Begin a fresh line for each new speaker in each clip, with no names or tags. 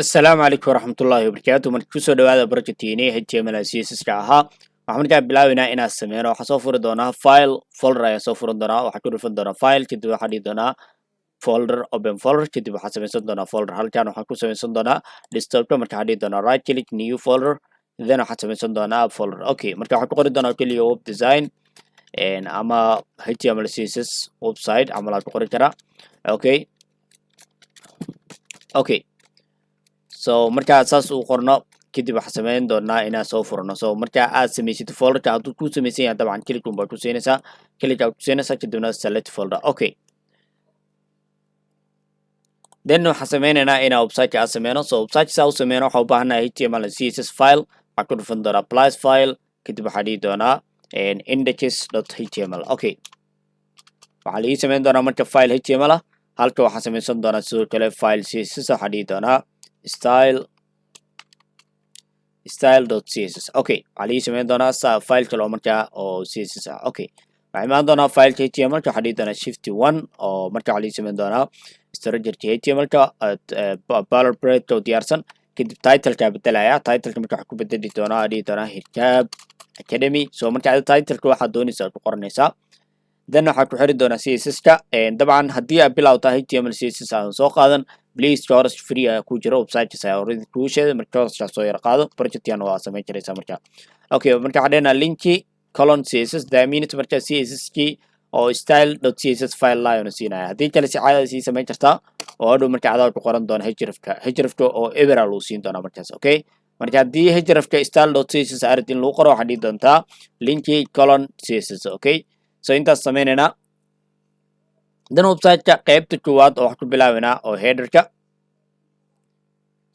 Asalaamu calaykum waraxmatullaahi wabarakaatu. Marka kusoo dhawaada projectiini HTML CSS ka ahaa. Waxaan markaa bilaabeynaa inaan sameyno. Waxaan soo furi doonaa file, folder ayaan soo furan doonaa. Waxaan ku dhufan doonaa file, kadib waxaan dhihi doonaa folder, open folder. Kadib waxaan sameysan doonaa folder. Halkan waxaan ku sameysan doonaa desktopka. Marka waxaan dhihi doonaa right click, new folder, then waxaan sameysan doonaa folder. Okay, marka waxaan ku qori doonaa keliya web design ama HTML CSS website camal aan ku qori karaa. Okay, so markaa saas uu qorno, kadib waxaan sameyn doonaa inaan soo furno. So marka aad sameysid folderka, hadduu ku sameysan yahay, dabcan click un baad ku siinaysaa, click aad ku siinaysaa, kadibna select folder. Okay, then waxaan sameynaynaa inaan websiteka aan sameyno. So website saa u sameyno, waxaan u baahanahay HTML and CSS file. Waxaan ku dhufan doonaa plus file, kadib waxaan dhihi doonaa index.html. Okay, waxaa la ii sameyn doonaa marka file HTML ah. Halka waxaan sameysan doonaa sidoo kale file CSS. Waxaan dhihi doonaa style.css. Okay, waxaa la ii sameyn doonaa file kale oo markaa oo CSS ah. Okay, waxaa imaan doonaa fileka HTML ka. Waxaa dhihi doonaa shift one, oo marka waxaa la ii sameyn doonaa structureka HTML ka boilerplate oo diyaarsan. Kadib titleka bedelaya. Titleka marka waxaa ku bedeli doonaa, dhihi doonaa Hirkaab Academy. So marka titleka waxaad doonaysaa ku qoranaysaa. Then waxaa ku xiri doonaa CSS ka. Dabcan haddii aad bilow tahay, HTML CSS aadan soo qaadan, please, course free ayaa ku jira websites ayaa already kuu sheegay. Marka course soo yar qaado, projectigan waa samayn karaysaa marka. Okay, marka waxaan dhehnaa linki colon CSS. That means marka CSS kii oo style.css file line siinaya. Haddii kale si caadada sii samayn kartaa, oo hadhow marka cadaa ku qoran doona hrefka. Hrefka oo ebera lagu siin doonaa markaas. Okay, marka haddii hrefka style.css arid in lagu qoro, waxaad dhihi doontaa linki colon CSS. Okay, so intaas sameynaynaa. Then websiteka qeybta koowaad oo wax ku bilaabeynaa oo headerka.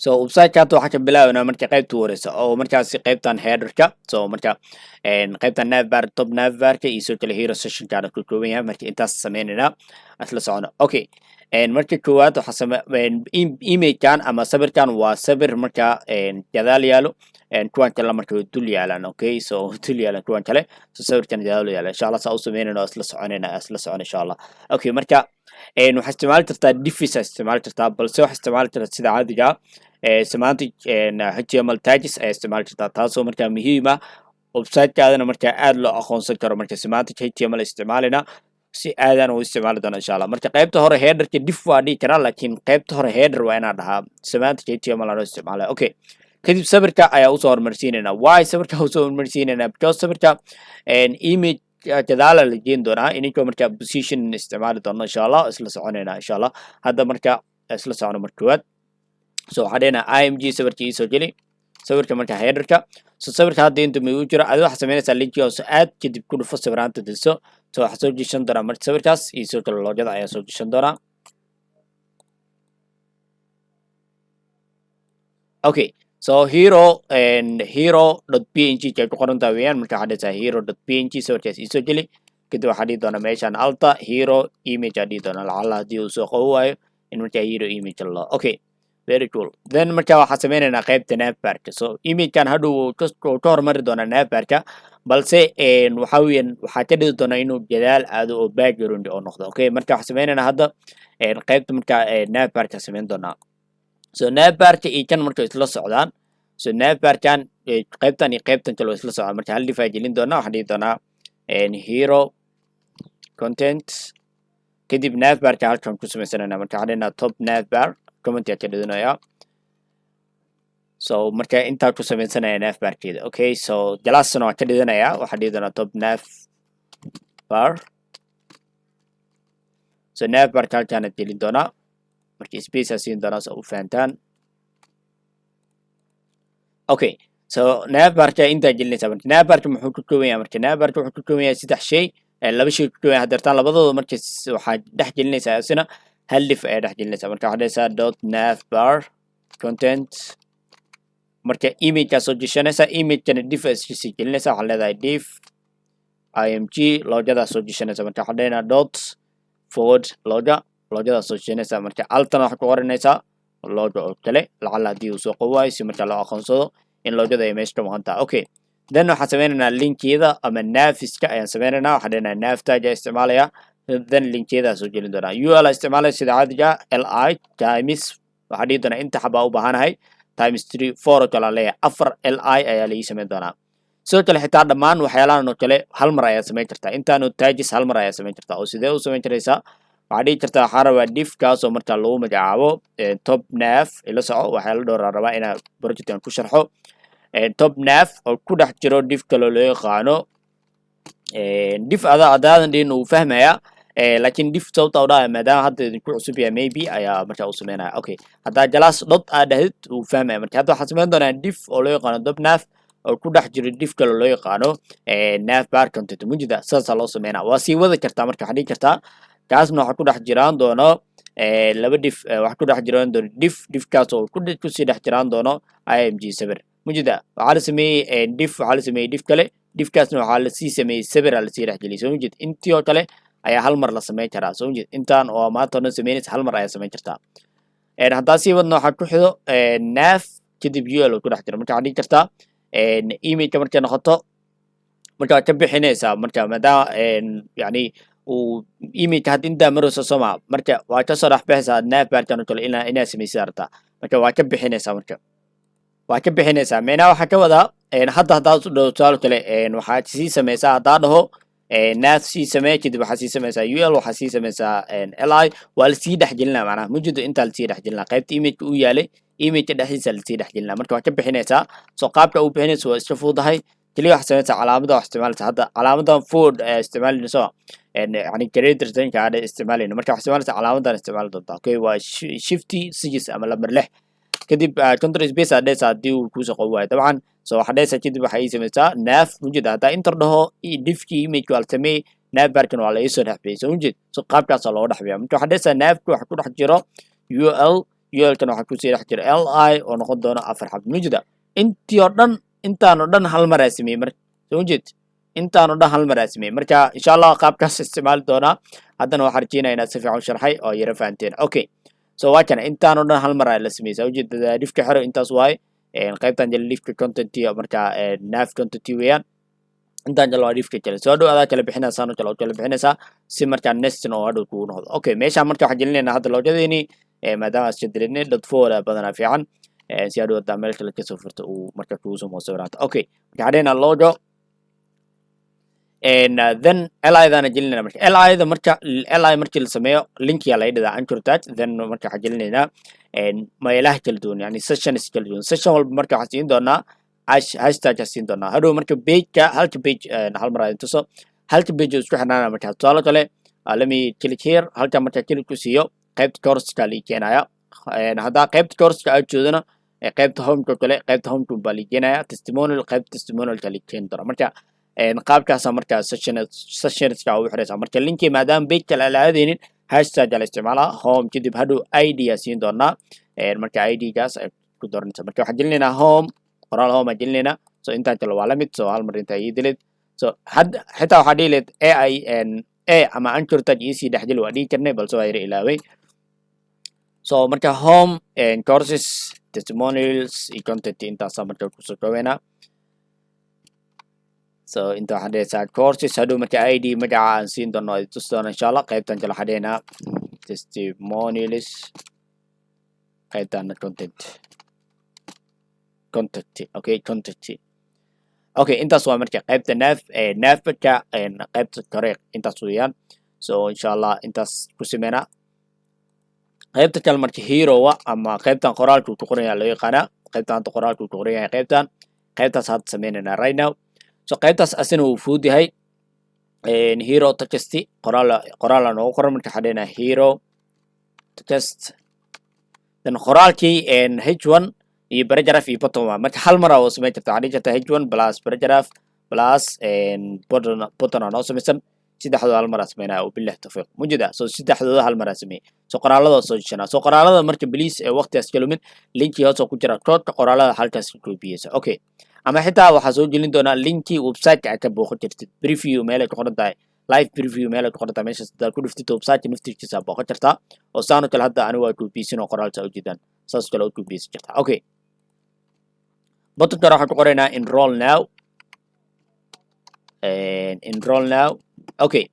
So websiteka hadda waxaa ka bilaabanaa marka qaybta horeysa oo markaasi qaybtan headerka. So marka qaybtan navbar, top navbarka iyo sidoo kale hero sectionkaana ku kooban yahay. Marka intaas sameynayna, isla socono. Okay, marka koowaad waxaa same imagekan ama sawirkan waa sawir marka gadaal yaalo, kuwan kale marka way dul yaalaan. Okay, so dul yaalaan kuwan kale. So sawirkan gadaal yaala. Insha Allah saa u sameynayna oo isla soconayna, isla socon insha Allah. Okay, marka waxaa isticmaali kartaa divs aa isticmaali kartaa, balse waxaa isticmaali kartaa sida caadiga ah semantic HTML tags ayaa isticmaali kartaa, taasoo markaa muhiim ah, websitekaadana markaa aad loo aqoonsan karo. Marka semantic HTML isticmaalina, si aadaan u isticmaali doona insha Allah. Marka qaybta hore headerka div waa dhihi karaa, laakiin qaybta hore header waa inaan dhahaa semantic HTML aan isticmaalaya. Okay, kadib sawirka ayaa usoo horumarsiinayna. Why sawirka usoo horumarsiinayna? Because sawirka image gadaala la geen doonaa, ininkoo marka position isticmaali doono insha Allah. Isla soconayna insha Allah. Hadda marka isla socono. Marka koowaad, so waxaa dhehnaa img, sawirka iisoo geli, sawirka marka headerka. So sawirka hadda inta migu jiro, adi waxaa sameynaysaa linki hoose aad, kadib ku dhufo, sawiraanta diso. So waxaa soo geshan doonaa marka sawirkaas iyo sidoo kale logoda ayaa soo geshan doonaa. Okay, so hero hero.png kay ku qoran tahay weeyaan. Marka waxaa dhehaysaa hero.png, sawirkaas iisoo geli. Kadib waxaa dhihi doonaa meeshaan alta hero image aa dhihi doonaa, lacala haddii uu soo qabo waayo in markaa hero image la. Okay, very cool. Then marka waxaa sameynaynaa qaybta navbarka. So imagekan hadhow wuu ka hormari doonaa navbarka, balse waxa weeyaan waxaa ka dhigi doonaa inuu gadaal aado oo background oo noqdo. Okay, marka waxaa sameynaynaa hadda qaybta marka navbarka sameyn doonaa. So navbarka iyo kan marka isla socdaan. So navbarkan qaybtan iyo qaybtan kale waa isla socdaan. Marka hal div aa gelin doonaa. Waxaan dhihi doonaa hero content. Kadib navbarka halkan ku sameysanayna. Marka waxaan dhihnaa top navbar, comment aa ka dhidinayaa. So marka intaa ku sameysanaya navbarkeeda. Okay, so classna waan ka dhidanayaa. Waxaan dhihi doonaa top nav bar. So navbarka halkaana gelin doonaa. Marka space aa siin doonaa so u fahantaan. Okay, so navbarka intaa gelinaysaa. Marka navbarka muxuu ka kooban yahay? Marka navbarka wuxuu ka kooban yahay saddex shay, laba shay ka kooban yahay hadeertaan. Labadooda marka waxaa dhex gelinaysaa, isina hal div ayaa dhex gelinaysaa. Marka waxaad dhahaysaa dot navbar content. Marka imageka soo geshanaysaa, imagekana div aa iska sii gelinaysaa. Waxaad leedahay div img, logodaa soo geshanaysa. Marka waxaad leedahay dot forward logo, logodaa soo geshanaysaa. Marka altana waxaad ku qoranaysaa logo oo kale, lacala haddii uu soo qabo waayo, si marka loo aqoonsado in logoda ay meesha ka maqan tahay. Okay, then waxaan sameynaynaa linkiyada ama navska ayaan sameynaynaa. Waxaan leenahay nav tag ayaa isticmaalaya, then linkiyadaa soo gelin doonaa. Ul isticmaalaya sida caadiga, li times. Waxaa dhihi doonaa inta xabaa u baahanahay times three, four oo kale aan leeyahay. Afar li ayaa laii samayn doonaa. Sidoo kale xitaa dhammaan waxyaalahan oo kale hal mar ayaa samayn kartaa. Intaanu tags hal mar ayaa samayn kartaa. Oo sidee u samayn karaysaa? Waxaa dhihi kartaa waxaa rabaa div kaasoo markaa lagu magacaabo top nav. Ila soco, waxyaala dhowr aan rabaa inaa projectkan ku sharxo. Top nav oo ku dhex jiro div kaloo loo yaqaano div. Ada adaadan dhihin uu fahmayaa, laakiin div sababta u dhahaya maadaama hadda idinku cusub yahay maybe ayaa markaa u sameynaya. Okay, haddaa class dot aa dhahdid, uu fahmaya. Marka hadda waxaan sameyn doonaa div oo loo yaqaano top nav oo ku dhex jiro div kaloo loo yaqaano nav bar content. Mujida sidaasaa loo sameynaa. Waa sii wadi kartaa. Marka waxaa dhihi kartaa kaasna waxaa ku dhex jiraan doono laba div, waxaa ku dhex jiraan doono div, divkaas oo kusii dhex jiraan doono img sawir. Mujida waxaa la sameeyey div, waxaa la sameeyey div kale, divkaasna waxaa lasii sameeyey sawir aa lasii dhex geliyay. Soo mujid, intii oo kale ayaa hal mar la sameyn karaa. Soo mujid, intaan oo maanta o dhan sameynaysa hal mar ayaa sameyn kartaa. Haddaa sii wadno, waxaa ku xido nav, kadib ul oo ku dhex jiro. Marka waxaa dhihi kartaa imageka markay noqoto, marka waad ka bixinaysaa. Marka maadaama yani uu imageka hadda intaa marayso, soo maa? Marka waa kasoo dhex bixaysaa nav barkan oo kale inaa samaysid artaa. Marka waa ka bixinaysaa. Marka waa ka bixinaysaa, micnaha waxaa ka wadaa hadda haddaad u dhaho tusaale kale, waxaad sii sameysaa, haddaa dhaho nav sii samee, kadib waxaa sii sameysaa ul, waxaa sii sameysaa li, waa lasii dhexgelinaa. Macnaha mujido intaa lasii dhexgelinaa qaybta imageka uu yaalay, imageka dhexdiisa lasii dhexgelinaa. Marka waa ka bixinaysaa. So qaabka uu bixinayso waa iska fududahay. Keliya waxaa sameynaysaa calaamada wax isticmaalaysa. Hadda calaamadan forward ayaa isticmaalayso, yani greater thanka aad isticmaalayno. Marka waxaa isticmaalaysaa calaamadan isticmaali doontaa. Okay, waa shift six ama lambar 6, kadib control space aad dhehaysaa haddii uu kuusoo qob waayo dabcan. So waxaa dhehaysaa kadib waxaa ii samaysaa nav. Mujid haddaa enter dhaho, divkii image waa la sameeyey, nav barkan waa la iisoo dhex bixiyey. So mujid, so qaabkaasaa looga dhex bixiya. Marka waxaa dhehaysaa navka waxa ku dhex jiro ul, ulkan waxaa kusii dhex jiro li oo noqon doono afar xab. Mujida intii oo dhan, intaan oo dhan hal maraa sameeyey. Marka soo mujid, intaan oo dhan hal maraa sameeyey. Marka insha Allah qaabkaas isticmaali doonaa. Haddana waxaan rajeynaya inaad si fiican u sharxay oo yara fahanteen. Okay, so waa kana, intaan oo dhan hal mar la sameeyey. Saa ujeedada, divka xero intaas waaye. Qaybtan jale divka content, marka nav content weeyaan. Intaan jale waa divka kale. Soo dhow adaa kala bixinaysaa, saan oo kale oo kala bixinaysaa, si markaa nesting oo hadhow kugu noqdo. Okay, meeshaan marka waxaan gelinaynaa hadda logodeeni, maadaama iska dilinay dot forward badanaa fiican, si hadhow hadaa meel kale kasoo furto uu marka kugu soo moosawiraanta. Okay, marka waxaan dhehnaa logo, then li dana gelinayna. Marka li da, marka li markii la sameeyo, linkiga laga dhidaa anchor tag. Then marka waxaan gelinaynaa meelaha kala duwan, yani sessions kala duwan. Session walba marka waxaan siin doonaa hashtag aan siin doonaa. Hadhow marka pageka, halka page hal mar aan tuso, halka page oo isku xirnaana. Marka tusaale kale, let me click here. Halka marka click ku siiyo, qaybta courseska lii keenaya. Haddaa qaybta courseska aad joodana, qaybta homeka kale, qaybta homeka baa lii keenaya. Testimonial, qaybta testimonialka lii keeni doona. Marka qaabkaasa marka sessionska ugu xiraysaa. Marka linki maadaama page kale aan la aadaynin, hashtag la isticmaalaa home. Kadib hadhow id aa siin doonaa. Marka id gaas ay ku dooranaysa. Marka waxaan gelinaynaa home, qoraal home aan gelinaynaa. So intaan kale waa la mid. So hal mar intaa ii dilid. So had xitaa waxaa dhihi lahayd a i a ama anchor tag iisii dhexgeli, waa dhihi karnay, balse waa yara ilaaway. So marka home, courses, testimonials iyo content intaasaa marka kusoo koobeynaa. So inta waxaan dhehaysaa courses. Hadhow marka id magaca aan siin doono ay tusi doono insha Allah. Qaybtan kale waxaan dhehaynaa testimonials, qaybtana content, contact. Okay, contact. Okay, intaas waa marka qaybta nav, navbarka qaybta kore intaas weeyaan. So insha Allah intaas ku sameynaa. Qaybta kale marka herowa ama qaybtan qoraalka uu ku qoran yahay loo yaqaanaa. Qaybtan hadda qoraalka uu ku qoran yahay, qaybtan, qaybtaas hadda sameynaynaa right now. So qaybtaas asina uu fudud yahay. Hero text, qoraal, qoraala noogu qoran. Marka waxaa dhehnaa hero text, then qoraalkii h1 iyo paragraph iyo button waa. Marka hal mar aa samayn karta. Waxaa dhihi kartaa h1 plus paragraph plus button. Button aa noo samaysan. Saddexdooda hal mar aa sameynaya. Wabillahi tawfiiq. Mujida, so saddexdooda hal mar aa sameeyey. So qoraalada soo jishanaa. So qoraalada marka please ee waqtigaas ka lumin, linkii hoos oo ku jira koodka qoraalada halkaas ka koobiyeysa. Okay, ama xitaa waxaa soo gelin doonaa linkii websiteka aad ka booqan kartid. Preview meel ay ku qoran tahay, live preview meel ay ku qoran tahay, meeshaas hadaad ku dhiftid websiteka naftirkiisa booqan kartaa. Oo saan oo kale hadda anigu waa koobiyeysin oo qoraalka ujeedaan, saas kale u koobiyeysan kartaa. Okay, buttonka waxaan ku qoraynaa enroll now, enroll now. Okay,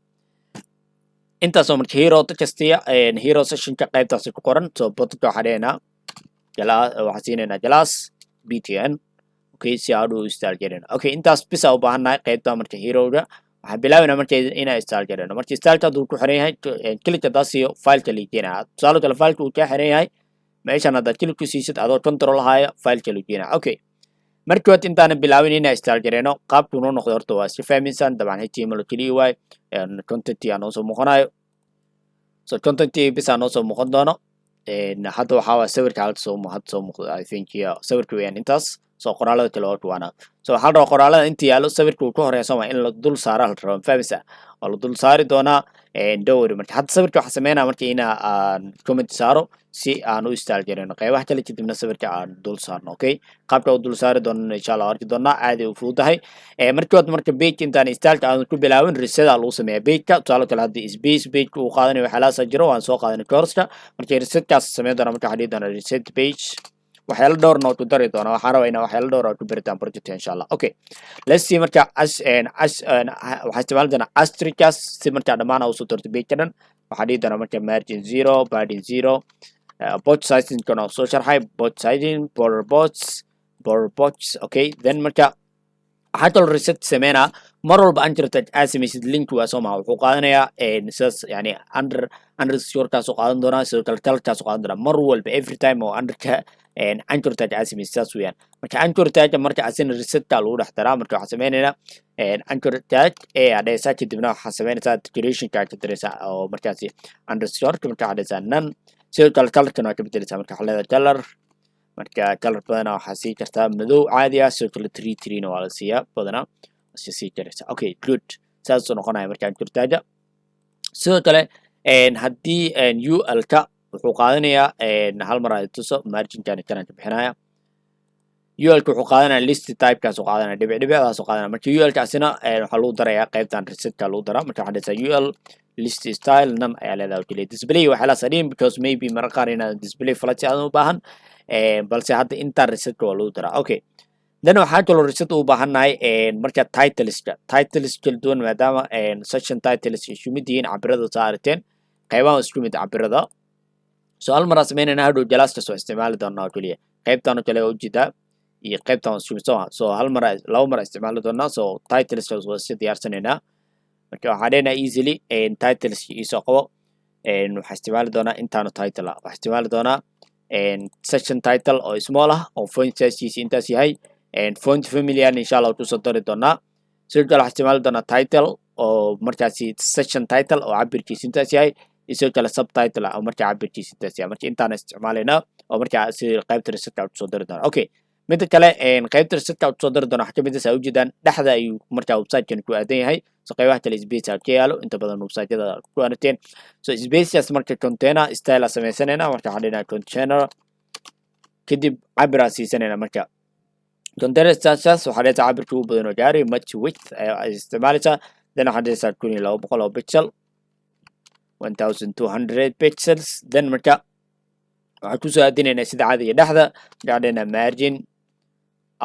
intaasoo marka hero textiya, hero sectionka qaybtaasi ku qoran. So buttonka waxaa dhehaynaa Waxaan siinaynaa class btn. Okay, si aan u style gareyno. Okay, intaas bisa u baahannahay qaybta marka heroga. Waxaan bilaabaynaa marka inaan style gareyno. Marka styleka hadduu ku xiran yahay, click haddaa siiyo, fileka liigeenaya. Tusaale kale, fileka uu kaa xiran yahay meeshan, haddaad click ku siisid adoo control haya, fileka liigeenaya. Okay, markii hore intaanan bilaabin inaan style gareyno, qaabkuu noo noqday horta waa iska fahmaysaan dabcan. HTML keliya waay, content aa noo soo muuqanayo. So content bisa noo soo muuqan doono. Hadda waxaa waa sawirka halka soo hadda soo muuqdo, I think. Yeah, sawirka weeyaan intaas. So qoraalada kale waa kuwaana. So waxaa la rabaa qoraalada inta yaalo, sawirka uu ka horeeya soo ma, in la dul saara la rabaa. Fahmaysaa? Waa la dul saari doonaa dowry. Marka hadda sawirka waxaa sameynaa marka ina aan comment saaro si aan u style gareyno qeybaha kale, kadibna sawirka aan dul saarno. Okay, qaabka u dul saari doonana insha Allah arki doonaa, aad ay u fududahay. Markii hore marka page intaan styleka aan ku bilaabin, reset lagu sameeyaa pageka. Tusaale kale, haddii space pageka uu qaadanayo, waxyaalahaas jiro, waan soo qaadanay course-ka. Marka resetkaas sameyn doona, marka waxaa dhihi doonaa reset page. Waxyaalo dhowrna oo ku dari doona. Waxaan rabaa inaa waxyaalo dhowr oo ku baritaan project insha Allah. Okay, let's see. Marka as as waxaa isticmaali doonaa asterisk si markaa dhammaan aa usoo doorto page-ka dhan. Waxaa dhihi doonaa marka margin 0, padding 0, box sizing kana soo sharxay, box sizing, border box, border box. Okay, then marka waxaa kaloo reset sameynaa mar walba anchor tag aad samaysid, link waa soo maha, wuxuu qaadanayaa sidaas, yani underscorekaas u qaadan doonaa, sidoo kale colorkaas u qaadan doonaa mar walba, every time oo underka anchor tag aad samaysid. Saas weeyaan. Marka anchor tag marka asina resetka lagu dhex daraa. Marka waxaa sameynaynaa anchor tag a aa dhehaysaa, kadibna waxaa sameynaysaa decorationka ka daraysaa oo markaasi underscoreka. Marka waxaa dhehaysaa none. Sidoo kale colorkana waa ka bedeleysaa. Marka waxaa leedahay color. Marka color badanaa waxaa sii kartaa madow caadi ah. Sidoo kale three threena waa la siiyaa badanaa, iska sii karaysaa. Okay, good, saasuu noqonaya marka anchor tagga. Sidoo kale haddii ul-ka wuxuu qaadanayaa, hal mar ay tuso, marginkan kanaan ka bixinaya. Ul-ka wuxuu qaadanaya list typekaas uu qaadanaya, dhibic dhibicdaas uu qaadanaya. Marka ul-kaasina waxaa lagu darayaa qaybtan resetka lagu daraa. Marka waxaa dhahaysaa ul list style none ayaa leedahay oo keliya. Display waxyaalahaas adhin, because maybe marar qaar inaadan display flex aadan u baahan, balse hadda intaan resetka waa lagu daraa. Okay, then waxaa kaloo reset u baahannahay marka titleska, titles kala duwan, maadaama section titles isku mid yihiin cabirada. Saa aragteen, qaybaha isku mid cabirada. So hal maraa sameynayna, hadhow classkaas waa isticmaali doonaa oo keliya. Qaybtan oo kale waa ujeedaa iyo qaybtan waa isku mid soo. So hal mar, laba mar isticmaali doonaa. So titleskaas waa si diyaarsanaynaa. Marka waxaa dhehnaa easily titleska iisoo qabo. Waxaa isticmaali doonaa intaanu title ah. Waxaa isticmaali doonaa section title oo small ah oo font sizekiisa intaas yahay. Font family insha Allah kusoo dari doonaa. Sidoo kale waxaa isticmaali doonaa title oo markaasi section title oo cabirkiisa intaas yahay, iyo sidoo kale subtitle ah oo markaa cabirkiisa intaas yahay. Marka intaana isticmaalaynaa oo markaa si qaybta resetka kusoo dari doonaa. Okay, midda kale, qaybta resetka kusoo dari doona waxaa kamid ah, saa ujeedaan, dhexda ayuu markaa websitekan ku aadan yahay. So qaybaha kale space ka yaalo, inta badan websiteyada ku aragteen. So spacecaas marka container style aa sameysanayna. Marka waxaa dhinaa container, kadib cabir aa siisanayna. Marka container styles waxaa dhehaysaa cabirka ugu badan oo gaari, max width ayaa isticmaalaysaa. Then waxaa dhehaysaa 1200 oo pixel, 1200 pixels. Then marka waxaan kusoo aadinaynaa sida caadiga dhexda. Marka waxaa dhehnaa margin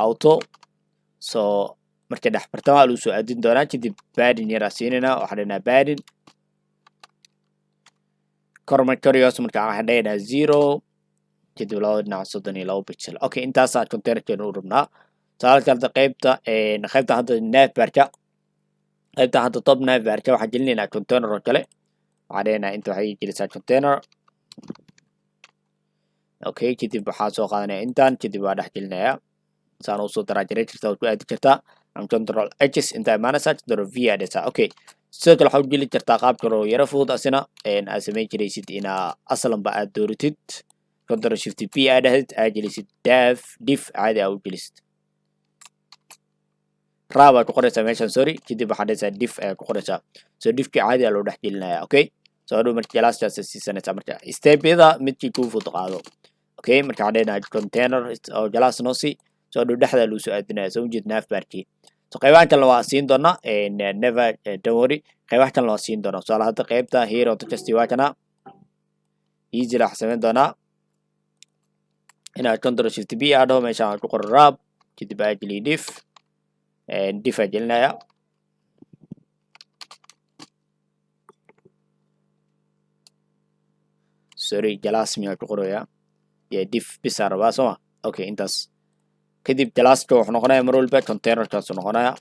auto. So marka dhex bartamaha lagu soo aadin doonaa. Kadib padding yaraa siinaynaa. Waxaa dhehnaa padding kor kor iyo hoos. Marka waxaan dhehnaa 0, kadib labada dhinac 32 pixel. Okay, intaasaa containerkeenu u rabnaa. Tusaale kale, qaybta hadda navbarka, qaybta hadda top navbarka waxaan gelinaynaa container oo kale. Waxaan dhehnaa inta waxay gelisaa container. Okay, kadib waxaa soo qaadanaya intaan, kadib waa dhex gelinaya. Saan usoo daraajaray kartaa, waad ku aadi kartaa ama Control X intaa imaanaysaa, Control V aa dhehaysaa. Okay, sidoo kale waxaad u geli kartaa qaab kale oo yaro fudud, asina aad samayn jiraysid inaa aslanba aad dooratid, Control Shift P aa dhahdid, aad gelisid div caadi aa u gelisid, wrap aad ku qoraysaa meeshan, sorry. Kadib waxaad dhahaysaa div ayaa ku qoraysaa. So divkii caadi aa loo dhex gelinaya. Okay, so hadhow marka classkaas siisanaysaa. Marka stepyada midkii kuu fudud qaado. Okay, marka waxaan dhehnaa container oo class noo sii. So hadhow dhexda lagu soo aadinaya, soo ujeed, navbarkii. So qaybahan kalena waa siin doonaa, never, don't worry, qaybaha kalena waa siin doonaa. Tusaale, hadda qaybta hero text waa kana. Easily waxaan samayn doonaa inaad Control Shift B aa dhaho, meeshaan aan ku qoro wrap, kadib aa geliyo div, div aa gelinaya. Sorry, class miyaa ku qoraya? Div bisa rabaa, sooma? Okay, intaas kadib classka wuxuu noqonaya mar walba containerkaasu noqonaya.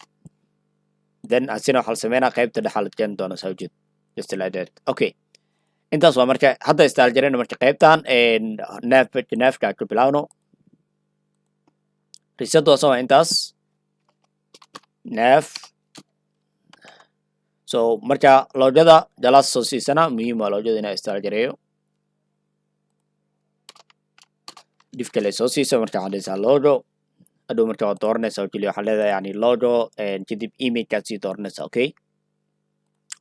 Then asina waxaa la sameynaa qaybta dhexaa la keeni doona, saa ujeed, just like that. Okay, intaas waa marka hadda style jarayna. Marka qaybtan nav, navka ka bilaawno. Reset waa sama intaas nav. So marka logoda class soo siisana muhiim waa logoda inaa style jareeyo. Div kale soo siisa, marka waxaa dhahaysaa logo. Hadhow marka waad dooranaysaa oo keliya, waxaa leedahay yani logo, kadib imagekaad sii dooranaysaa.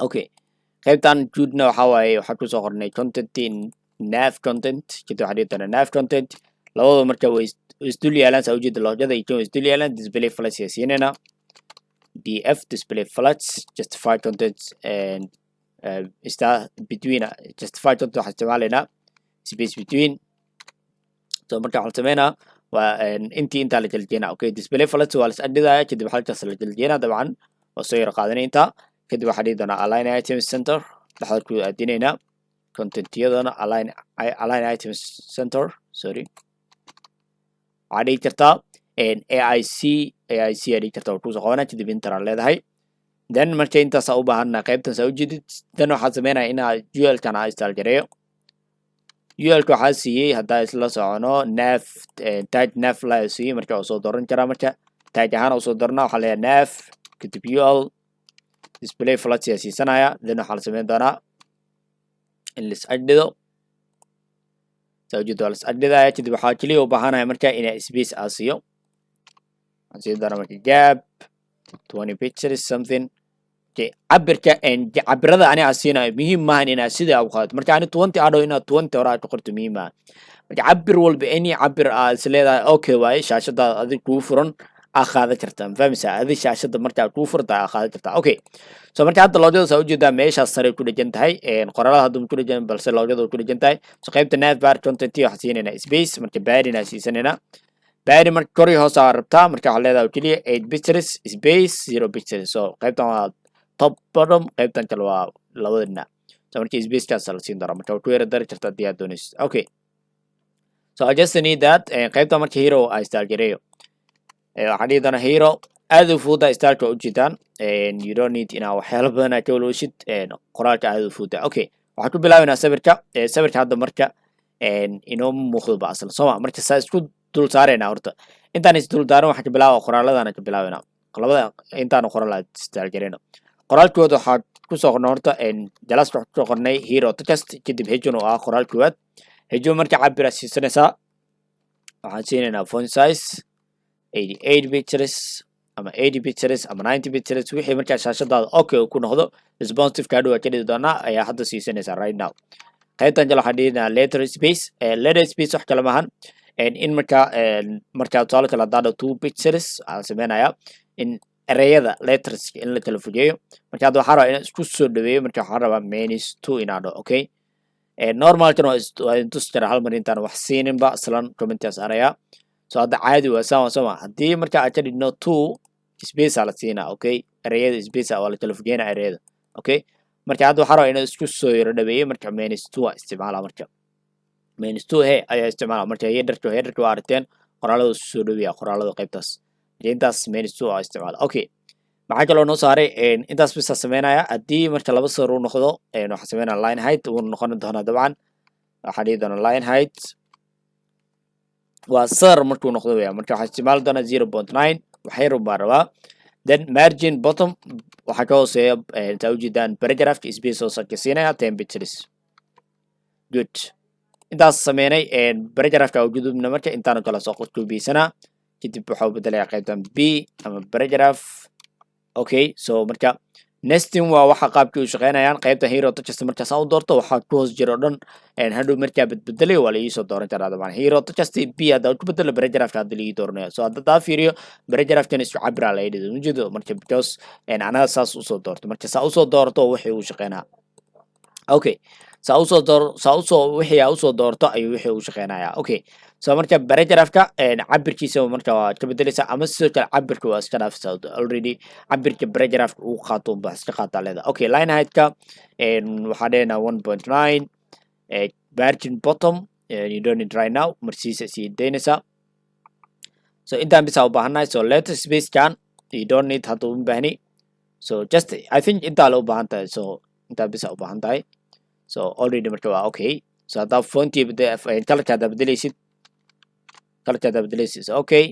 Okay, qaybtan juudna waxaa waaye waxaa kusoo qornay content nav content. Kadib waxaa dhihi doonaa nav content. Labadaba marka way isdul yaalaan, saa ujeeda. Logoda iyo kan way isdul yaalaan. Display flex ayaa siinayna, df display flex, justify content and star between. Justify content waxaan isticmaalaynaa space between. So marka waxaan sameynaa waa intii intaa la kala. Okay, display flex waa la is agdhigaya, kadib halkaas la kala. Dabcan waa soo yara qaadanay intaa. Kadib waxaa dhihi doonaa align items center, dhexda ku aadinaynaa contentiyadana align items center. Sorry, waxaa dhihi kartaa aic, aic aa dhihi kartaa, waa kusoo qabanaa. Kadib enter aa leedahay. Then marka intaasaa u baahana qaybtan, saa ujeedid. Then waxaa sameynaya inaa ulkan aa style gareeyo. Ulka waxaa siiyey, haddaa isla socono, nav tag nav la siiyey. Marka waa soo dooran karaa, marka tag ahaan usoo doorana. Waxaa leeyahay nav, kadib ul display flex ayaa siisanaya. Then waxaa la sameyn doonaa in lis agdhido. Saa ujeeda, waa lis agdhidaya. Kadib waxaa keliya u baahanaya marka inaa space aa siiyo. Waxaan siin doonaa marka gap 20 pixels something. Okay, cabirka, cabirada ani aan siinayo muhiim maahan inaad sidaa u qaadato. Marka ani 20 adhow, inaad 20 hore aad ku qorto muhiim maaha. Marka cabir walba, any cabir aad is leedahay okay waaye, shaashadaada adig kuu furan aa qaadan kartaa. Ma fahmaysaa? Adig shaashada markaa kuu furan tahay aa qaadan kartaa. Okay, so marka hadda logoda, saa ujeedaa, meeshaas sare ku dhegan tahay. Qoraalada hadda ku dhegan, balse logoda ku dhegan tahay. So qaybta navbar content waxaa siinaynaa space. Marka padding aa siisanaynaa. Padding marka kor iyo hoos aa rabtaa. Marka waxaa leedahay oo keliya 8 pixels space 0 pixels. So qaybtan waa top bottom, qaybtan kale waa labada dhinac. So marka spacekaas la siin doonaa. Marka waa ku yara dari karta haddii aad doonaysid. Okay, so I just need that. Qaybta marka hero aa style gareeyo. Waxaan dhihi doonaa hero. Aad u fududa styleka, ujeedaan. You don't need inaa waxyaalo badan aad ka walwashid. Qoraalka aad u fududa. Okay, waxaan ku bilaabaynaa sawirka. Sawirka hadda marka inoo muuqdo ba asal, sooma? Marka saa isku dul saaraynaa horta. Intaan is dul saaran, waxaan ka bilaaba qoraaladana ka bilaabaynaa. Labada intaan qoraal aad style gareyno, qoraalkooda waxaa kusoo qornay horta classka. Waxaa kusoo qornay hero text, kadib h1 oo ah qoraal koowaad. H1 marka cabir aad siisanaysaa. Waxaan siinaynaa font size 88 pixels ama 80 pixels ama 90 pixels, wixii markaa shaashadaada okay ku noqdo. Responsive kaadhu waa ka dhigi doonaa, ayaa hadda siisanaysaa right now. Qaybtan kale waxaan dhihinaa letter space. Letter space wax kale maahan, in markaa tusaale kale haddaa dhaho 2 pixels, waxaan sameynayaa in ereyada letters in la kala fogeeyo. Marka hadda waxaa rabaa inaan isku soo dhaweeyo. Marka waxaan rabaa -2 inaan dhaho. Okay, normalkan waa idin tusi karaa hal mar intaan wax siininba islan commentaas arayaa. So hadda caadi waa saan waa, sama? Haddii marka aan ka dhigno 2, space aa la siinaa. Okay, ereyada space waa la kala fogeynaa ereyada. Okay, marka hadda waxaa rabaa inaan isku soo yaro dhaweeyo. Marka -2 aa isticmaala. Marka -2 he ayaa isticmaala. Marka headerka waa aragteen, qoraalada isku soo dhaweeya, qoraalada qaybtaas. Marka intaas -2 aa isticmaala. Okay, maxaa kaloo noo saaray? Intaas bisa sameynaya. Haddii marka laba sawir uu noqdo, waxaa sameynaya line height wuu noqon doonaa. Dabcan waxaa dhihi doonaa line height waa sar markuu noqdo weya. Marka waxaa isticmaali doonaa 0.9, wax yar baan rabaa. Then margin bottom waxaa ka hooseeya, intaa ujeedaan, paragraphka space hoose ka siinaya 10 pixels. Good, intaas sameynay. Paragraphka gudubna. Marka intaan kala soo koobiyesanaa, kadib waxaa u bedelaya qaybtan p ama paragraph. Okay, so marka nesting waa waxa qaabkii u shaqeynayaan. Qaybta hero text markaas aan u doorto, waxaa ku hoos jira o dhan hadhow markaa bedbedelayo waa la iisoo dooran karaa. Dabcan hero text p hadda ku bedelo, paragraphka hadda la ii dooranaya. So hadda daa fiiriyo, paragraphkan isku cabiraa la yidhi, ujeedo. Marka because anaga saas usoo doorto, marka saa usoo doorto wixii uu shaqeynaa. Okay, saa usoo door, saa usoo wixii aa usoo doorto ayuu wixii uu shaqeynayaa. Okay, so marka paragraphka cabirkiisa marka waa ka bedeleysaa, ama sidoo kale cabirka waa iska dhaafaysaa. Already cabirka paragraphka uu qaato unbaa iska qaataa leedahay. Okay, line height-ka waxaa dhehnaa 1.9. Margin bottom You don't need right now, marsiisa sii daynaysaa. So intaan bisa u baahannahay. So letter space kan you don't need, hadda uma baahni. So just I think intaa la u baahan tahay. So intaa bisa u baahan tahay. So already marka waa okay. So haddaa fontii colorka haddaa bedelaysid, colorka haddaa bedelaysid, okay,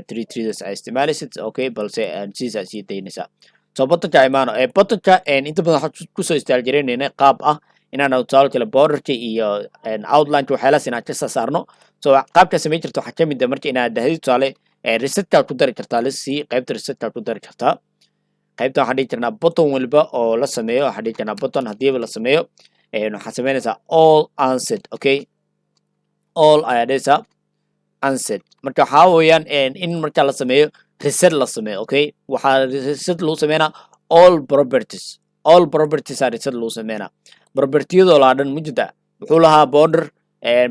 three threedas ay isticmaalaysid, okay, balse sidiisa sii daynaysaa. So buttonka imaano. Buttonka inta badan waxaan kusoo style gareynayna qaab ah inaan tusaale kale borderka iyo outlineka, waxyaalahaas inaan ka saarno. So qaabka samayn jirta waxaa kamid ah marka inaad dhahdid, tusaale, resetkaa ku dari kartaa lasi qaybta resetkaa ku dari kartaa. Qaybta waxaan dhihi karnaa button walba oo la sameeyo, waxaan dhihi karnaa button hadiiba la sameeyo, waxaad sameynaysaa all unset. Okay, all ayaa dhehaysaa unset. Marka waxaa weeyaan in marka la sameeyo reset la sameeyo. Okay, waxaa reset lagu sameynaa all properties. All properties aa reset lagu sameynaa, propertiyadoo laa dhan mujida. Wuxuu lahaa border,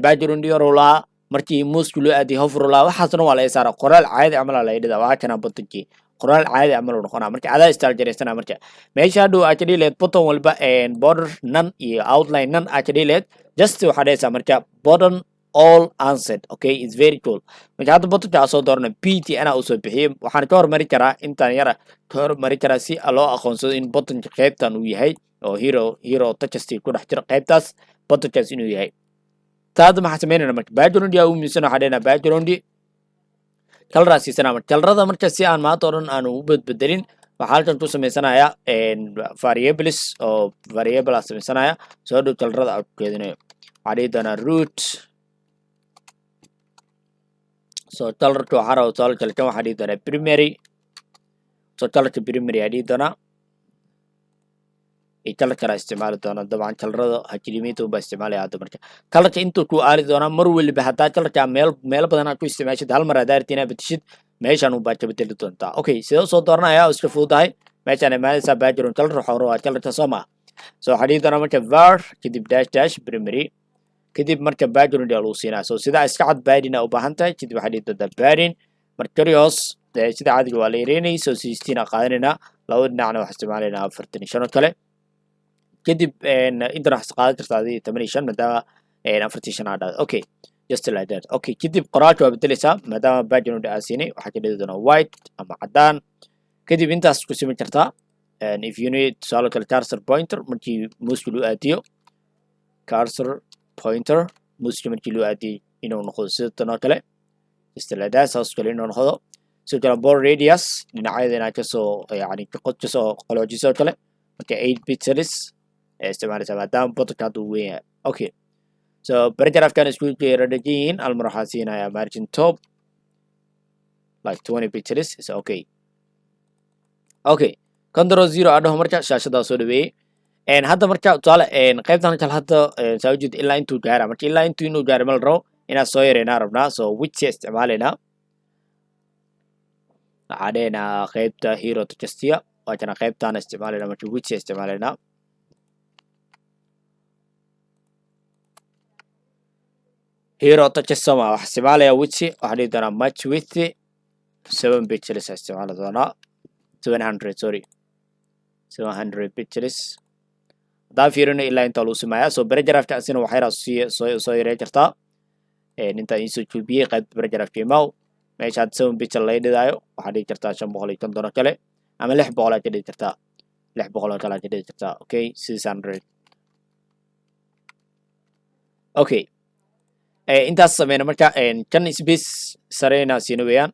background uu lahaa, markii mouseka loo aadiyay hover uu lahaa, waxaas dhan waa laga saara. Qoraal caadi camal aa laga dhigaa. Waa kana buttonkii, qoraal caadi camal uu noqonaa. Marka adaa style jaraysana. Marka meesha hadhow aad ka dhihi lahayd button walba border none iyo outline none aad ka dhihi lahayd, just waxaa dhehaysaa marka button all unset. Okay, it's very cool. Marka hadda buttonka aa soo doorana, btn aa usoo bixiyey. Waxaan ka hormari karaa intaan yara ka hormari karaa si loo aqoonsado in buttonka qaybtan uu yahay oo hero text ku dhex jiro qaybtaas, buttonkaas inuu yahay. Taada maxaa sameynayna marka? Background yaa u muhiimsan. Waxaa dhehnaa background coloraa siisanaa. Marka colorada, marka si aan maanta oo dhan aan u bedbedelin, waxaa halkan ku sameysanayaa variables oo variable aa sameysanaya. Soo dhow colorada aan ku keedinayo waxaa dhihi doonaa root. So colorka waxaa raba, tusaale kale, kan waxaa dhihi doonaa primary. So colorka primary aa dhihi doonaa iyo color kale isticmaali doonaa. Dabcan colorada hajilimiinta unbaa isticmaalaya hadda. Marka colorka intuu ku aali doonaa mar weliba, haddaa colorka meel meelo badan aad ku isticmaashid, hal mar haddaa rabtid inaad bedeshid, meeshan unbaa ka bedeli doontaa. Okay, sidee usoo dooranaya? Oo iska fududahay. Meeshaan imaanaysaa, background color waxaa rabaa colorka, soo maa? So waxaa dhihi doonaa marka var, kadib dash dash primary, kadib marka background yaa lagu siinaa. So sidaa iska cad padding aa u baahan tahay. Kadib waxaa dhihi doontaa padding. Marka kori hoos sida caadiga waa la yareynayay. So 16 aa qaadanaynaa, labada dhinacna waxaa isticmaalaynaa 45 oo kale. Kadib intana waxaa qaadan kartaa adii 15, maadaama 45 aa dhahday. Okay, just like that. Okay, kadib qoraalka waa bedeleysaa. Maadaama background aa siinay, waxaa ka dhigi doonaa white ama caddaan. Kadib intaas ku simi kartaa. If you need, tusaale kale, cursor pointer markii mouseka loo aadiyo, cursor pointer mouseka markii loo aadiyo inuu noqdo sida tan oo kale, just like that, saas kale inuu noqdo. Sidoo kale border radius dhinacyada inaad kasoo yani kasoo qaloojiso oo kale. Marka 8 pixels ee isticmaalaysaa, maadaama buttonka hadda uu weyn yahay. Okay, so paragraphkan isku yara dhagan yihiin. Hal mar waxaa siinayaa margin top like 20 pixels is okay. Okay, Control zero aa dhaho. Marka shaashadaa soo dhaweeyey. Hadda marka tusaale qaybtan kale hadda saa ujeed ilaa intuu gaara. Marka ilaa intuu inuu gaaro ma la rabo, inaad soo yareynaa rabnaa. So width isticmaalaynaa. Waxaa dhehnaa qaybta hero textiya waa kana, qaybtaana isticmaalaynaa. Marka width isticmaalaynaa, hero text soma waxaa isticmaalaya width. Waxaa dhihi doonaa match width 7 pixels aa isticmaali doonaa, 700, sorry, 700 pixels. Haddaan fiirino, ilaa intaa lagu simayaa. So paragraphka asina waxay yaraa sii soo yarey kartaa. Intaan iisoo juubiyey qaybta paragraphka imaw. Meesha hadda 7 pixel laga dhigaayo, waxaa dhigi kartaa 550 oo kale ama 600 aa ka dhigi kartaa, 600 oo kale aa ka dhigi kartaa. Okay, 600. Okay, intaas sameyna. Marka kan space sareyna siina weeyaan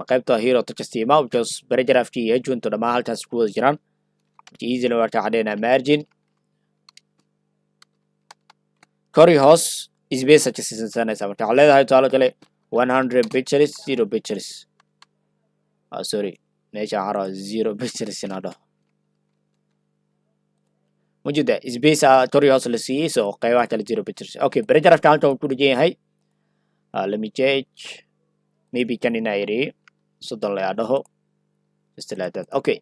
qaybta hero text imaw, because paragraphkii iyo h1 dhammaan halkaas ku wada jiraan. Marka easily marka waxaa dhehnaa margin kor iyo hoos space ka siisanaysaa. Marka waxaa leedahay, tusaale kale, 100 pixels, 0 pixels. Ah, sorry, meesha waxaa rabaa 0 pixels inaa dhaho. Mujida space a kor iyo hoos la siiyey. So qeybaha kale 0 pixels. Okay, paragraphka halkan uu ku dhegan yahay. Let me check, maybe kan inaa yareeyo, 30 la dhaho, just like that. Okay,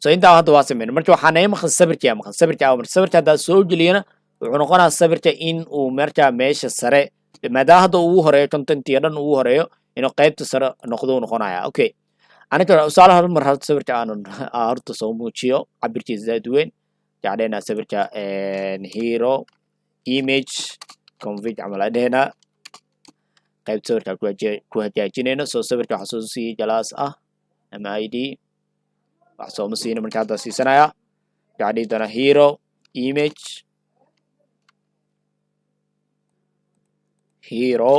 so intaa hadda waa sameyn. Marka waxaa naga maqan sawirkii aa maqan, sawirka aa. Marka sawirka haddaa soo geliyana, wuxuu noqonaa sawirka in uu markaa meesha sare, maadaama hadda ugu horeeyo contentiga dhan ugu horeeyo, inuu qaybta sare noqdo uu noqonaya. Okay, aniga tusaale hal mar horta sawirka aanan horta soo muujiyo cabirkiisa zaad weyn jacdheena. Sawirka hero image Config camal aan dhehnaa, qaybta sawirka ku hagaajinayno. So sawirka waxaa soo siiyey class ah ama ID wax sooma siino. Marka hadda siisanaya, waxaa dhihi doonaa hero image, hero.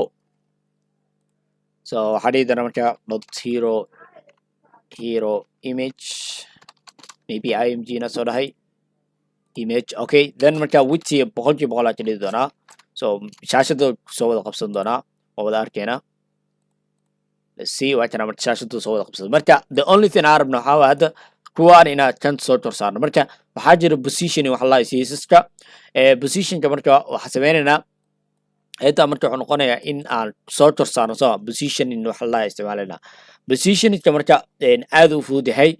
So waxaa dhihi doonaa marka dot hero, hero image, maybe img na soo dhahay image. Okay, then marka width 100% aa ka dhigi doonaa. So shaashada soo wada qabsan doonaa, waa wada arkeynaa. Let's see, waa kana. Marka shaashadu soo wada qabsada. Marka the only thing aan rabno waxaa waa hadda kuwaan inaad kan soo kor saarno. Marka waxaa jira positioning waxa la CSS-ka positionka. Marka waxaa sameynaynaa xitaa, marka wuxuu noqonayaa in aan soo kor saarno. So positioning waxa la isticmaalaynaa positioningka. Marka aad u fudud yahay.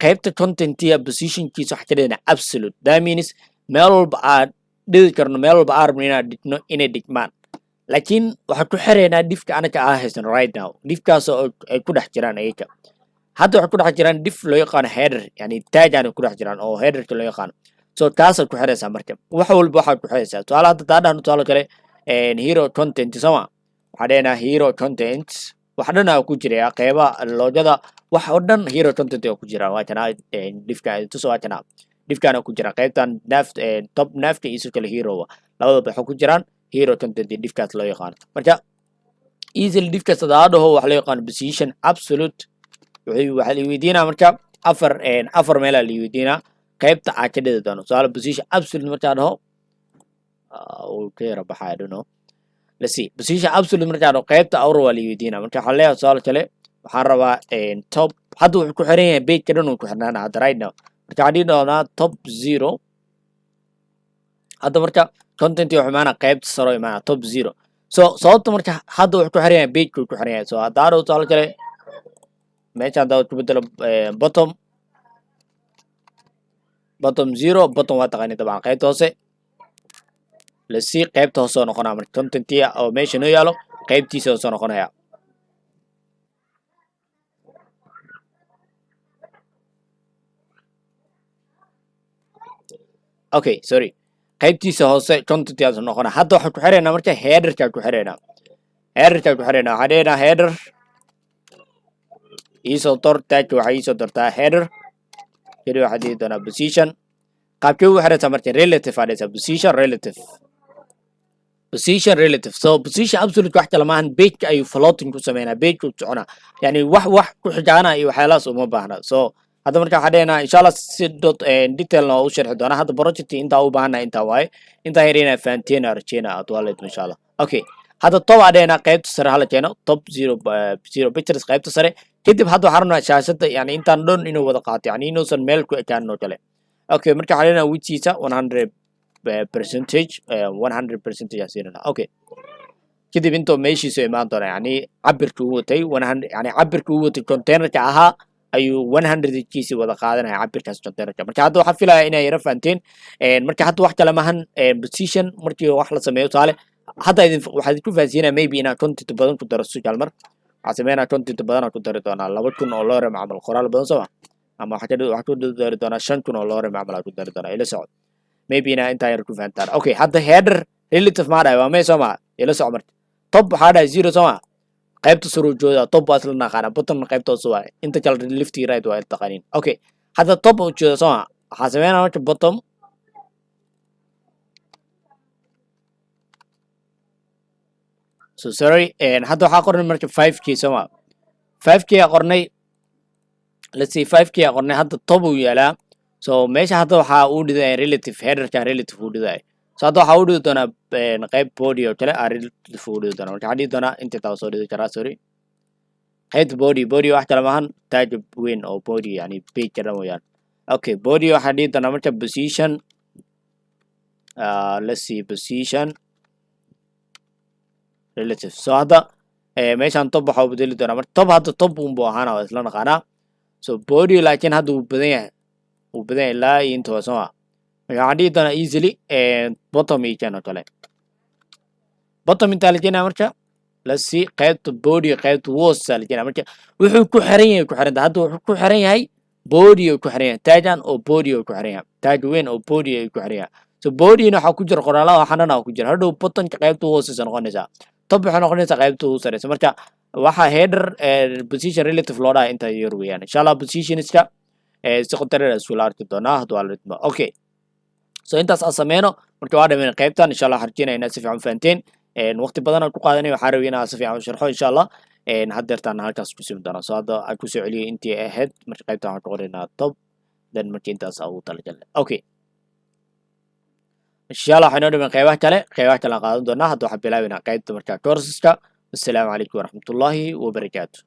Qaybta contentiga positionkiisa waxaa ka dhigana absolute. That means meel walba aan dhigi karno, meel walba aan rabno inaan dhigno, inay dhigmaan. Laakiin waxaan ku xiraynaa divka anaka aan haysano right now, divkaas oo ay ku dhex jiraan ayaga. Hadda waxay ku dhex jiraan div loo yaqaano header, yani tag aan ku dhex jiraan oo headerka loo yaqaano. So kaasaad ku xiraysaa. Marka wax walba waxaad ku xiraysaa, tusaale hadda taa dhahno, tusaale kale hero content soma, waxaa dhehnaa hero content. Wax dhan aa ku jiraya, qeybaha logoda, wax oo dhan hero content oo ku jiraan. Waa kana divka tuso, waa kana divkaana ku jira qaybtan nav, top navka iyo sidoo kale hero, labadaba waxay ku jiraan hero content iyo divkaas loo yaqaano. Marka easily divkaas hadaa dhaho waxa loo yaqaano position absolute, waxaa la weydiinaa marka afar meelaa la weydiinaa qaybta aa ka dhidi doono. Tusaale position absolute markaa dhaho, uu ka yara baxaa, I don't know. Let's see, position absolute markaa dhaho, qaybta awra waa la weydiinaa. Marka waxaa leeyahay, tusaale kale, waxaan rabaa top. Hadda wuxuu ku xiran yahay page-ka dhan uu ku xirnaana hadda right now. Marka waxaan dhihi doonaa top zero. Hadda marka content wuxuu imaanaa qaybta saro imaanaa, top zero. So sababta marka hadda wuxuu ku xiran yahay page-ka uu ku xiran yahay. So haddaa dhaho, tusaale kale, meesha haddaa ku bedelo bottom, bottom zero, bottom waa taqaani dabcan, qaybta hoose. Lasii qaybta hoose oo noqonaya. Marka contentiga oo meesha noo yaalo qaybtiisa oo soo noqonaya. Okay, sorry, qaybtiisa hoose contentigaas noqonaya. Hadda waxaan ku xiraynaa marka headerkaa ku xiraynaa, headerkaa ku xiraynaa. Waxaan dhehaynaa header iisoo dor tagka, waxaa iisoo dortaa header. Keli waxaad dhihi doonaa position. Qaabkee ugu xiraysaa marka? Relative aa dhehaysaa, position relative, position relative. So position absolute wax kale maahan, pageka ayuu floating ku sameynaa, pageka u soconaa, yani wax ku xijaana iyo waxyaalahaas uma baahna. So hadda marka waxaa dhehnaa, insha Allah si dot detailna waa u sharxi doonaa. Hadda project intaa u baahana intaa waaye, intaa yar inaa fahanteen aa rajeyna aad waa insha Allah. Okay, hadda top aa dhehnaa, qaybta sare hala keeno, top zero, zero pixels qaybta sare. Kadib hadda waxaan rabnaa shaashada, yani intaan dhan inuu wada qaato, yani inuusan meel ku ekaanin oo kale. Okay, marka waxaan leenahay widthiisa 100 percentage, 100% aan siinana. Okay, kadib intoo meeshiisu imaan doona, yani cabirka uu watay 100, yani cabirka uu watay containerka ahaa ayuu 100 kiisii wada qaadanaya cabirkaas containerka. Marka hadda waxaan filaya inay yara fahanteen. Marka hadda wax kale maahan, position markii wax la sameeyo, tusaale hadda idin waxaa idinku fahansiinaya maybe inaan content badan ku daro. Sugaal mar waxaa sameynaa content badan aan ku dari doonaa, 2000 oo lorem camal, qoraal badan soo ma, ama waxaa ku dari doonaa 5000 oo lorem camal aan ku dari doonaa. Ila socod, maybe inaa intaa yar ku fahantaan. Okay, hadda header relative maa dhahay, waa may soo maa? Ila soco. Marka top waxaa dhahay zero soo maa, qaybta sare jooda. Top waa isla naqaana, bottomna qaybta hoose waaye, inta kale left iyo right waa taqaaniin. Okay, hadda top u jeeda soo maa, waxaa sameynaa marka bottom. So sorry, hadda waxaa qornay marka 5K soo maa, 5K aa qornay. Let's see, 5K aa qornay. Hadda top uu yaalaa. So meesha hadda waxaa uu dhidaya relative, headerka relative uu dhidaya. So hadda waxaa u dhidi doonaa qayb body oo kale aa relative uu dhidi doonaa. Marka waxaa dhigi doonaa inta taa soo dhidi karaa, sorry, qaybta body. Body wax kale maahan, tag weyn oo body, yani page dhan weeyaan. Okay, body waxaa dhihi doonaa marka position, let's see, position relative. So hadda meeshaan top waxaa u bedeli doonaa marka top. Hadda top unbuu ahaana, waa isla naqaanaa. So body laakiin hadda wuu badan yahay, wuu badan yahay ilaa iyo inta waa soo ma. Marka waxaan dhihi doonaa easily bottom iyo kan oo kale, bottom intaa la keenaya. Marka let's see, qaybta body, qaybta hoosta la keenaya. Marka wuxuu ku xiran yahay, ku xiran tahay, hadda wuxuu ku xiran yahay body uu ku xiran yahay, tagan oo body uu ku xiran yahay, tag weyn oo body ayuu ku xiran yahay. So bodyna waxaa ku jira qoraalada, waxaanana ku jira. Hadhow buttonka qaybta ugu hooseysa noqonaysaa, top waxay noqonaysaa qaybta ugu sareysa. Marka waxa header position relative loo dhaha inta yar weeyaan. Insha Allah positionska si qoto dheer isula arki doonaa hadduu Alla idmo. Okay, so intaas aan sameyno. Marka waa dhameyn qaybtan. Insha Allah waxaan rajeynaya inaad si fiican u fahanteen. Waqti badan aan ku qaadanay, waxaan rabay inaan si fiican u sharxo. Insha Allah haddeertaan halkaas ku simi doonaa. So hadda aan kusoo celiyay intii ahayd. Marka qaybtan waxaan ku qoraynaa top, then marka intaas ugu talagalnay. Okay, insha Allah waxay noo dhiman qeybaha kale, qeybaha kale aan qaadan doonaa. Hadda waxaan bilaabaynaa qaybta marka courseska. Assalaamu calaykum waraxmatullaahi wabarakaatu.